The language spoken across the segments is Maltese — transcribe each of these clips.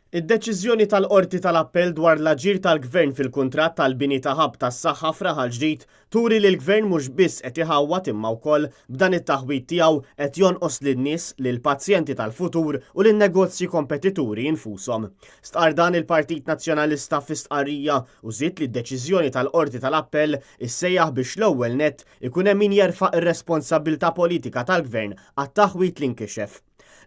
Id-deċiżjoni tal-Qorti tal-Appell dwar l-aġir tal-Gvern fil-kuntratt għall-bini ta' hub tas-saħħa f'Raħal Ġdid turi li l-Gvern mhux biss qed iħawwad imma wkoll b'dan it-taħwid tiegħu qed jonqos lin-nies, lill-pazjenti tal-futur u lin-negozji kompetituri infushom. Stqarr dan il-Partit Nazzjonalista fi stqarrija u żied li d-deċiżjoni tal-Qorti tal-Appell issejjaħ biex l-ewwel nett ikun hemm min jerfa' r-responsabbiltà politika tal-Gvern għat-taħwid li nkixef.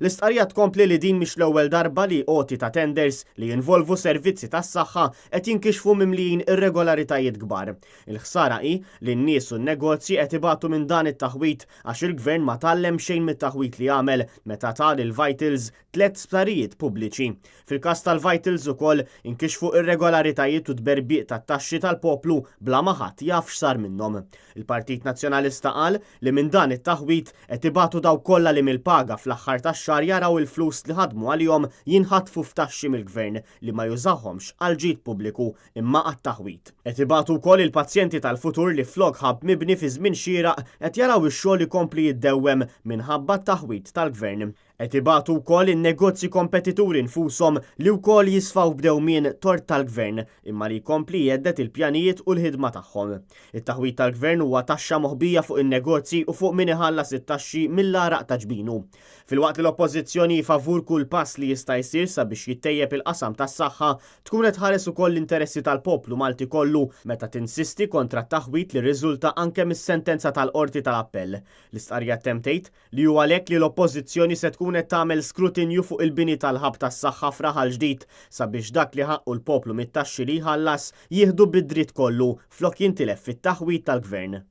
L-istqarrija tkompli li din mhix l-ewwel darba li għoti ta' tenders li jinvolvu servizzi tas-saħħa qed jinkixfu mimlijin irregolaritajiet kbar. Il-ħsara hi li n-nies u n-negozji qed ibatu minn dan it-taħwid għax il-Gvern ma tgħallem xejn mit-taħwid li għamel meta ta lil Vitals tlett sptarijiet pubbliċi. Fil-każ tal-Vitals ukoll inkixfu irregolaritajiet u tberbiq tat-taxxi tal-poplu bla ma ħadd jaf x'sar minnhom. Il-Partit Nazzjonalista qal li minn dan it-taħwid qed ibatu dawk kollha li mill-paga fl-aħħar tax-xahar jaraw il-flus li ħadmu għalihom jinħatfu f'taxxi mill-Gvern li ma jużahomx għall-ġid pubbliku imma għat-taħwid. Qed ibatu wkoll il-pazjenti tal-futur li flok hub mibni fi żmien xieraq qed jaraw ix-xogħol ikompli jiddewwem minħabba t-taħwid tal-Gvern. Qed ibatu wkoll in-negozji kompetituri nfushom li wkoll jisfaw b'dewmien tort tal-Gvern imma li jkompli jhedded il-pjanijiet u l-ħidma tagħhom. It-taħwid tal-Gvern huwa taxxa moħbija fuq in-negozji u fuq min iħallas it-taxxi mill-għaraq ta' ġbinu. Filwaqt li l-Oppożizzjoni hi favur kull pass li jista' jsir sabiex jittejjeb il-qasam tas-saħħa, tkun qed tħares ukoll l-interessi tal-poplu Malti kollu meta tinsisti kontra t-taħwid li rriżulta anke mis-sentenza tal-Qorti tal-Appell. L-istqarrija ttemm tgħid Li hu għalhekk li l-Oppożizzjoni se tkun qed tagħmel skrutinju fuq il-bini tal-hub tas-saħħa f'Raħal Ġdid sabiex dak li ħaqqu l-poplu mit-taxxi li jħallas jieħdu bid-dritt kollu flok jintilef fit-taħwid tal-Gvern.